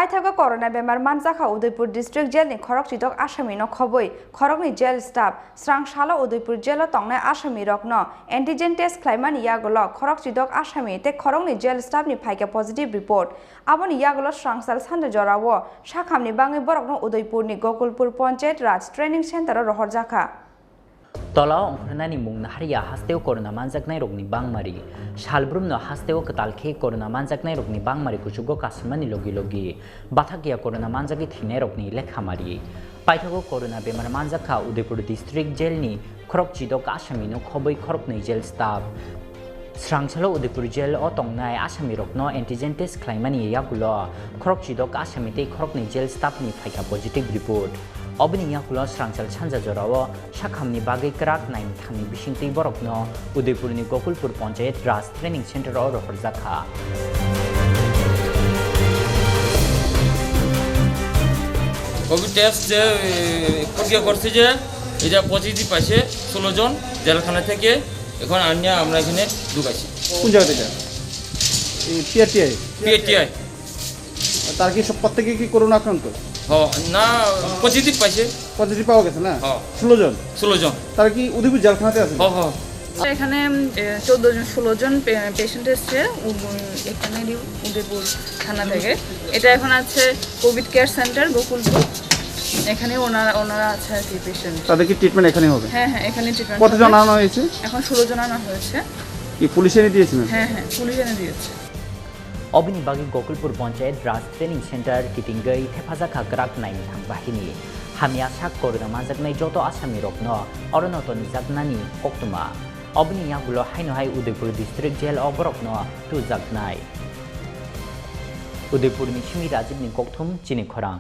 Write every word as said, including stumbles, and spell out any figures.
Paithago corona bemar manjakha Udaipur district jail ni khorok chidok asami no khobwi khoroknwi jail staff. Srang salo Udaipur jail o tongnai asami rokno antigen test khlaimani yagulo khorok chidok asami tei khoroknwi jail staff ni phaikha positive report. Aboni yagulo srang sal sanja jorao sakhamni bangwi borokno Udaipur ni Gokulpur Panchayat Raj Training Center o rohorjakha. Tola o ongkhornani mung naharya hasteo corona manjaknairokni bangmari. Salbrumno hasteo kwtal khe corona manjaknairokni bangmari kuchugo kasamani logi logi bathakya corona manjagwi thwinairokni lekhamari. Paithago corona bemar manjakha Udaipur district jailni khorok chidok asamino khobwi khoroknwi jail staff. Srangsalo Udaipur jail o tongnai asamirokno antigen test khlaimani yagulo khorok chidok asami tei khoroknwi jail staff ni phaikha positive report. Oboni yagulo srangsal sanja jorao sakhamni bagwi kwrak naimthangni bisingtwi borokno Udaipurni Gokulpur Panchayat Raj Training Center o rohorjakha. Covid test যে এ, প্রক্রিয়া করছে যে এটা পজিটিভ পাইছে ষোলো জন জেলখানা থেকে, এখন আনিয়া আমরা এখানে ঢুকাইছি। কোন জায়গা থেকে? এই পিআরটিআই? পিআরটিআই। তার কি সব প্রত্যেকে কি করোনা আক্রান্ত? হ, না, পজিটিভ পাইছে। পজিটিভ পাওয়া গেছে না? হ্যাঁ। ষোলো জন? ষোলো জন। তারা কি উদয়পুর জেলখানাতে আছে? হ, হ। এখানে উম, এ, চোদ্দ জন, ষোলো জন পে-, পেশেন্ট এসছে উম, এখানে রি-, উদয়পুর থানা থেকে। এটা এখন আছে কোভিড কেয়ার সেন্টার গোকুলপুর। এখানে ওনারা ওনারা আছে আর কি পেশেন্ট। তাদের কি ট্রিটমেন্ট এখানে হবে? হ্যাঁ, হ্যাঁ, এখানে ট্রিটমেন্ট কতজন হবে। আনা হয়েছে? এখন ষোলো জন আনা হয়েছে। কি পুলিশ এনে দিয়েছে না? হ্যাঁ, হ্যাঁ, পুলিশ এনে দিয়েছে। Oboni bagwi Gokulpur Panchayat Raj Training Center kitingwi thepajakha kwrak naimithang bahini. Hamya sak corona manjaknai joto asamirokno orono tonijaknani koktwma. Oboni yagulo haino hai Udaipur District Jail o borokno tujaknai. Udaipurni simi Rajibni kokthum chini khorang.